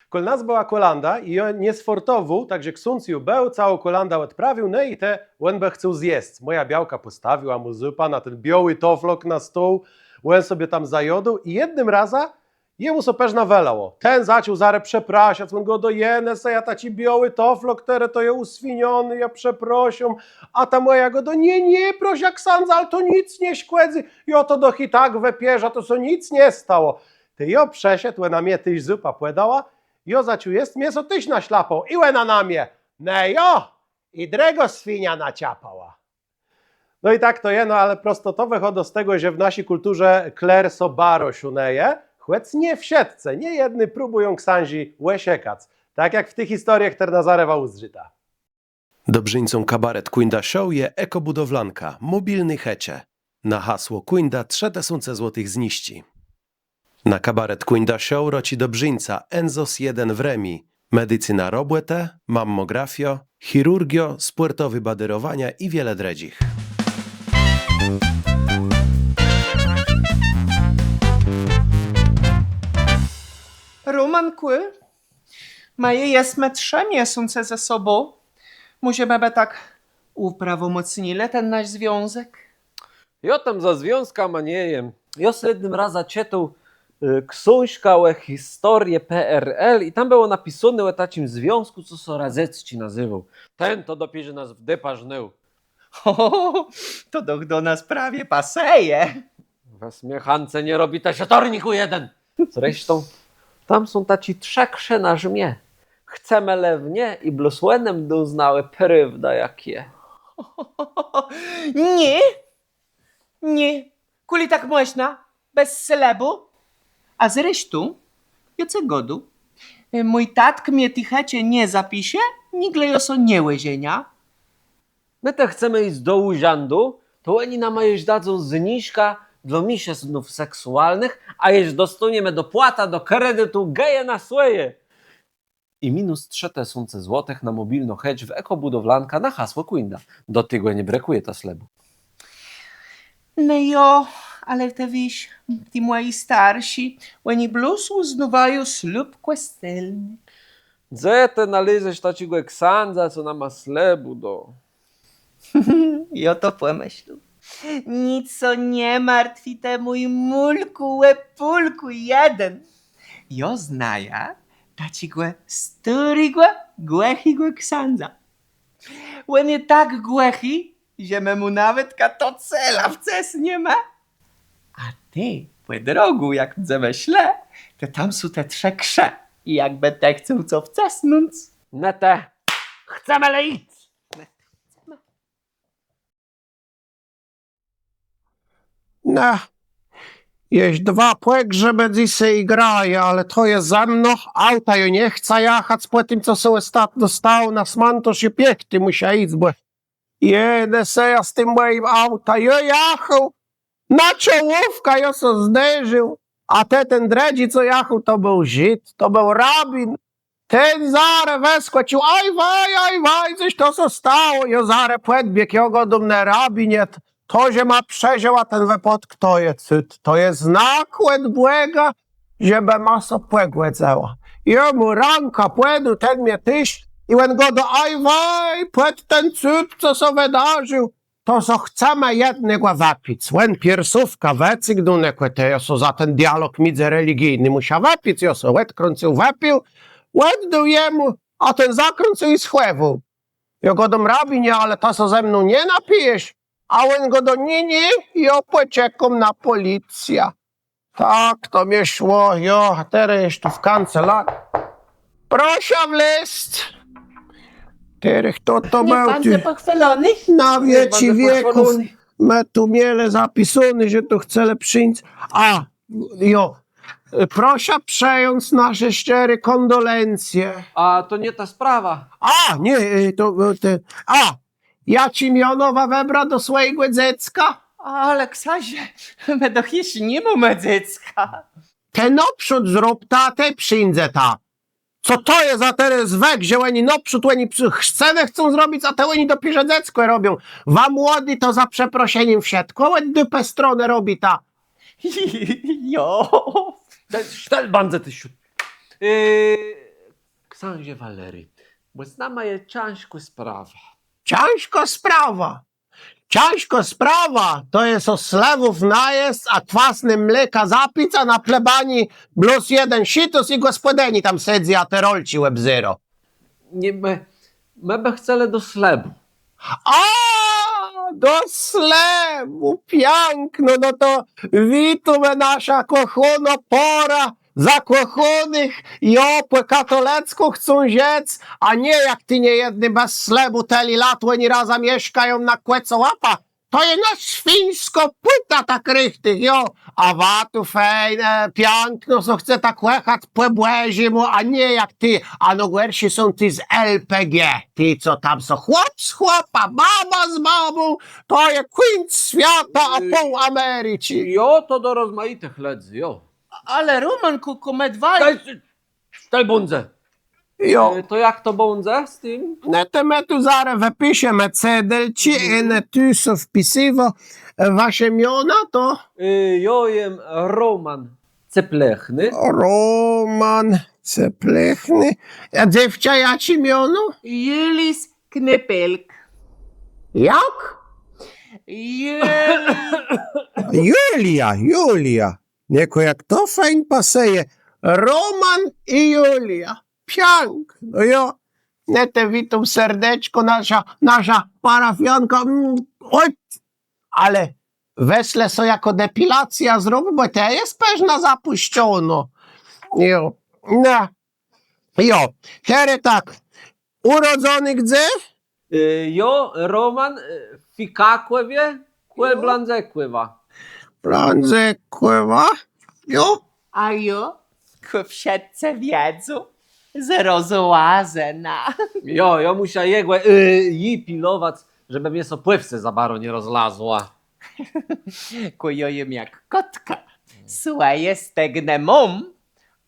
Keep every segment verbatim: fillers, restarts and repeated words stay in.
Kòl nas bëła kòlãda i jô nie sfòrtowôł, tak że ksądz ju béł, całą kòlãdã òdprawił, no i tej òn bë chcôł zjesc. Mòja białka pòstawiła mù zupã na ten biôłi tôflok na stół, òn sobie tam zajôdôł i jednym razã jemù sã përznã wëlało. Ten zaczął zarô przeprôszac, òn gôdô: „Jenë, sã jô taczi biôłi tôflok, terô to je ùswiniony, jô przeprôszóm”. A ta mòja gôdô: „Nié, nie proszã ksãdza, ale to nick nie szkòdzy. Jô to doch i tak wëpierzã, to sã nick nie stało”. Tej jô przëszedł, òna mie téż zupã pòdała, jô zaczął jesc, mie sã téż naszlapôł i òna na mie: „Në jo, i drëgô swinia naczapała”. No i tak to je, no ale prosto to wëchôdô z tegò, że w naszi kùlturze kler sã baro szónëje, chòc nié wszëtcë, niejedny próbùją ksãżi òszëkac, tak jak w ti historie, chtërną zarô wa ùzdrzita. Dobrzińcą kabaret Kùńda Show je Ekobudowlanka, mòbilné chëcze. Na hasło Kùńda trzë tësące złotëch zniżczi. Na kabaret Kùńda Show rôczi dobrzińca Enzos jeden w Rëmi, medicyna robòtë, mammografiô, chirurgiô, spòrtowé badérowania i wiele drëdżich. Rómankù, më jesmë trzë miesące ze sobą. Mòże më bë tak ùprawòmòcnilë ten nasz związk? Jô tam za związkama nie jem. Jô sã jednym razã czëtôł, e, ksążkã ò historie P R L i tam bëło napisóné ò taczim związkù, co sã Radzecczi nazéwôł. Ten to dopiérze nas w dëpã żnął. Ho, ho, ho, to doch do nas prawie pasëje. Wez mie, Hance, nie robi të szatornikù jeden. Zresztą, tam są taczé trzë krze na rzmie. Chcemë le w nie i blós òne mdą znałë prôwdã, jak je. Nié, nié, kùli tak mòżna, bez slëbù? A zresztą, jô cë gôdóm, mój tatk mie ti chëczë nie zapisze, nigle jô sã nie òżeniã. Më të chcemë jic do ùrzãdu, to òni nama jesz dadzą zniżkã dlô miszëznów seksualnëch, a jesz dostóniemë dopłatã do kreditu geje na swòje. I minus trzë tësące złotëch na mòbilną chëcz w Ekobudowlanka na hasło Kùńda. Do tegò nie brëkùje ta slëbù. No jo, ale të wiész, ti mòji starszi, òni blós ùznôwają slub kòscelny. Dze të nalézesz taczégò ksãdza, co nama slëbù dô? Jô to pòmëslôł. Nick sã nie martwi të, mój mùlkù, òpùlkù jeden. Jô znajã taczégò stôrégò, głëchégò ksãdza. Òn je tak głëchi, że më mù nawetka do cela wcësniemë. A tej pò drogù, jak mdzemë szlë, tej tam są te trzë krze. I jakbë të chcôł co wcësnąc. Në të, chcemë le jic. Në, jesz dwa pògrzebë dzysô graje, ale to je za mno, autã jô nie chcã jachac pò tim, co sã òstatno stało, na smãtôrz jô piechti mùszã jic, bò Jenë sã jô z tim mòjim autã, jô jachôł, na czołówkã jô sã zderził, a te, ten drëdżi, co jachôł, to béł Żid, to béł rabin. Ten zarô wëskòcził, aj waj, aj waj, cos to sã stało, jô zarô pòdbiégł, jô gôdóm: Në, rabinie, to, że ma przeżëła ten wëpôdk, to je cud, to je znak òd Bòga, żebë ma sã pògòdzëła. Jô mù rãkã pòdôł, ten mie téż. I òn gôdô: Aj waj, pòd ten cud, co sã wëdarził, to so chcemë jednégò wëpic. Òn piersówkã wëcygnął, no kò tej jô so za ten dialog midzëreligijny mùszã wëpic, jô so òdkrãcył, wëpił, òddôł jemù, a ten zakrãcył i schòwôł. Jô gôdóm: Rabinie, ale të sã ze mną nie napijesz? A òn gôdô: Nié, nié, jô pòczekóm na pòlicjã. Tak to mie szło, jo, a terô jesz tu w kancelarii. Proszã wlezc. Terô chto to béł tu? Na wieczi wieków. Më tu mielë zapisóné, że tu chcelë przińc. A, jo. Proszã przejąc nasze szczere kondolencje. A to nie ta sprawa. A, nié, e, to, e, te, a, Jaczé miono wa wëbra do swòjégò dzecka? Ale ksãże, më doch jesz ni mómë dzecka. Të nôprzód zrób, a tej przińdze ta. Co to je za terô zwëk, że òni nôprzód, òni przi-, scenã chcą zrobic, a tej òni dopiérze dzeckò robią? Wa młodi to za przeproszenim wszëtkò òd dëpë stronë robita. Jo. Ten sztel bãdze, të szut. Yy, Ksãże Waleri, bò z nama je cãżkô sprawa. Cãżkô sprawa? Cãżkô sprawa to je sã slëwów najesc, a kwasnégò mléka zapic, a na plebanii blós jeden szitus i gòspòdëni tam sedzy, a te rolczi òbzérô. Nié, më, më bë chcelë do slëbù. A, do slëbù, piãkno, no to witómë, naszô kòchónô pôra zakòchónëch, jo, pò katolëckù chcą żëc, a nié jak ti niejedny bez slëbù, tëli lat òni razã mieszkają na kòcã łapã. To je na swińskò pùta tak richtich, jo. A wa tu fejn, e, piãkno, co chceta kòchac pò bòżémù, a nié jak ti, a nôgòrszi są ti z L P G. Ti, co tam są chłop z chłopã, baba z babą, to je kùńc swiata, a pół Americzi. Jo, to do rozmajitëch lëdzy, jo. Ale Róman, kò, kò më dwaj... Daj, Sztelbundze. Jo. E, to jak to bãdze z tim? No to më tu zarô wëpiszemë cédelczi, e, no tu sã wpisywô, e, wasze miona to? E, jô jem Róman Ceplechny. Róman Ceplechny. A dzéwczã, jaczé miono? Julis Knepelk. Jak? Julis. Julia, Julia. Nié, kò jak to fejn pasëje. Róman i Julia. Piãkno, jo. No to witóm serdeczkò, naszô, naszô parafiónka. Mm, oj, ale wez le so jakò depilacjã zrobi, bò të jes pewno zapùszczonô. Jo. No. Jo. Terô tak. Ùrodzony gdze? E, jô, Róman, e, w Fikakòwie, kòl Blãdzëkòwa. Blãdzëkòwa? Jo? A jô? Kò wszëtcë wiedzą, z Rozłazëna. Jo, jô mùszã jegò, e, ji pilowac, żebë mie sã pò wsë za baro nie rozlazła. Kò jô jem jak kòtka. Swòje stegnë móm,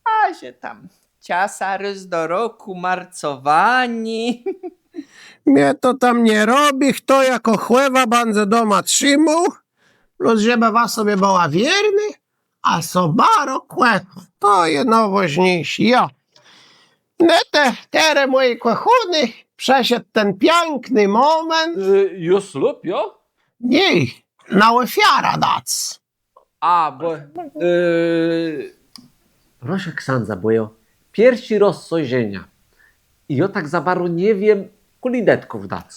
a że tam czasã rôz do rokù marcowanié. Mie to tam nie robi, chto jakò chòwã bãdze doma trzimôł, plus żebë wa sobie bëła wiérny, a sã baro kòchôc. To je nôwôżniészé, jo. No to terô, mòji kòchóny, przëszedł ten piãkny mòment. E, ju slub, jo? Nié, na òfiarã dac. A, bò, e, proszã ksãdza, bò jô pierszi rôz sã żeniã. I jô tak za baro nie wiém, kùli dëtków dac.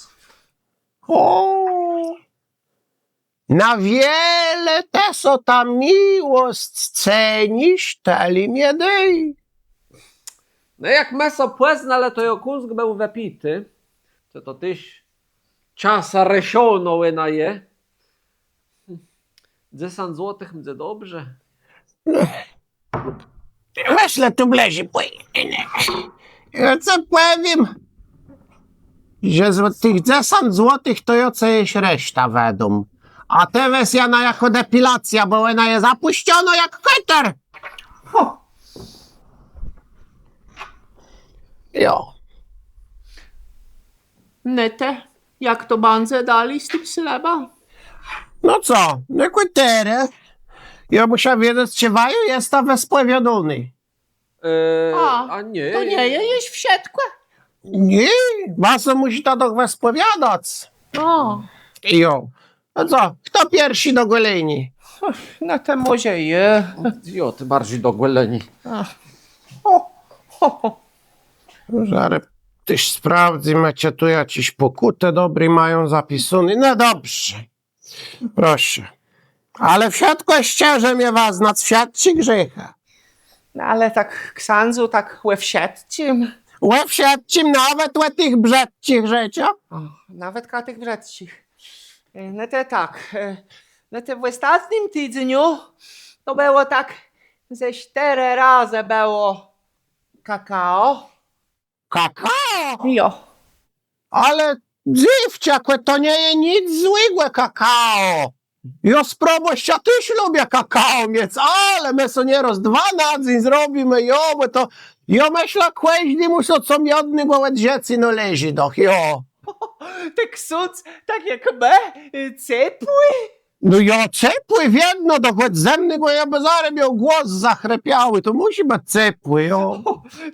Ò, na wiele të so tã miłosc cenisz, tëli mie dôj. No jak më sã pòznelë, to jô kùńc béł wëpiti. To, to téż czasã rëszonô òna je. Dzesãc złotëch mdze dobrze. Wez le tu blëżi, pòj. Jô cë pòwiém, że z tëch dzesãc złotëch to jô cë jesz resztã wëdóm. A të wez jã na jakò depilacjã, bò òna je zapùszczonô jak kòter. Ho. Jo. Netë, jak to bãdze dali z tim slëbã? No co, no kò terô. Jô mùszã wiedzec, czë wa ju jesta wëspòwiadóny. E, a, a nié. To nie je jesz wszëtkò? Nié, wa sã mùszita doch wëspòwiadac. Ò. Jo. No co, chto pierszi do gòleni? No të mòże jô. Jo, të barżi do gòleni. Ach. Ho, ho, ho. Zarô téż sprôwdzymë, czë tu jaczés pòkùtë dobré mają zapisóné. No dobrze. Proszã. Ale wszëtkò szczerze mie wëznac, wszëtczé grzéchë. No ale tak, ksãdzu, tak ò wszëtczim. Ò wszëtczim, nawet ò tëch brzëdczich rzeczach? Ò, nawet ò tëch brzëdczich. E, no to tak, e, no to w òstatnym tidzeniu to bëło tak, ze sztërë razë bëło kakao. Kakao? Jo. Ale dzéwczã, kò to nie je nic złégò, kakao. Jô z probòszczã téż lubiã kakao miec, ale më so nierôz dwa na dzéń zrobimë, jo, bò to, jô mëszlã, kòżdémù sã co miodnégò òd żëcô nôleżi doch, jo. Të ksądz, tak jak më, y, cepłi? No jo, cepłi wiedno, to chòc zëmnégò, jô bë zarô miôł głos zachrëpiałi, to mùszi bëc cepłi, jo.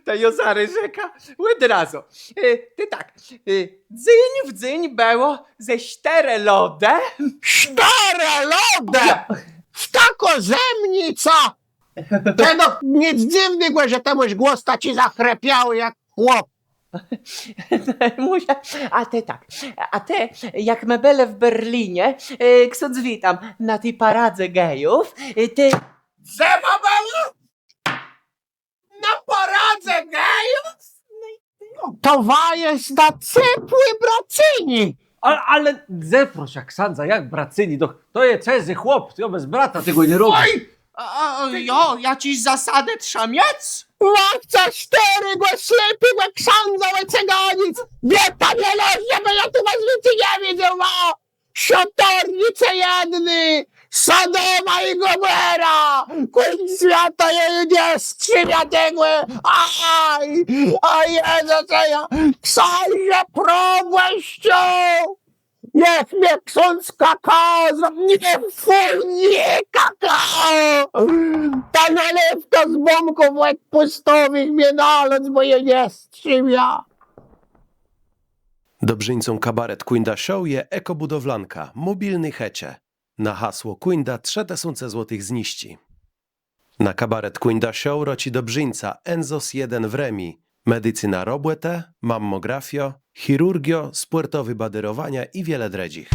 To jô zarô rzekã òd razu. E, të tak, e, dzéń w dzéń bëło ze sztërë lodë. Sztërë lodë! Jo. W taką zëmnicã! Të no, nick dzywnégò, że të môsz głos taczi zachrëpiałi jak chłop. Mùszã, a të tak, a të, jak më bëlë w Berlinie, e, ksądz Witam, na ti paradze gejów, e, të... Dze wa bëła? Na paradze gejów? To wa jesta cepłi bracyni. Ale, ale dze, proszã ksãdza, jak bracyni? To, to je cëzy chłop, jô bez brata tegò nie robiã. Oj! A, a, jo, jaczés zasadë trzeba miec? Wa chca stôrégò, slépégò ksãdza òcëganic! Wiéta, nie leżi, bë jô tu was wicy nie widzôł, wa! Szatownicë jedny! Sodoma i Gomora! Kùńc swiata je ju nie strzémiã tegò! Aj! Aj, Jezëse, jô, ksãże probòszczu! Niech mie ksądz kakao zrobi, nie, fu, nie, kakao! Ta naléwka z bómków òdpùstowëch mie nalôc, bò jô nie strzémiã. Dobrzińcą kabaret Kùńda Show je Ekobudowlanka, mòbilné chëcze. Na hasło Kùńda trzë tësące złotëch zniżczi. Na kabaret Kùńda Show rôczi dobrzińca Enzos jeden w Rëmi. Medicyna robòtë, mammografiô, chirurgiô, spòrtowé badérowania i wiele drëdżich.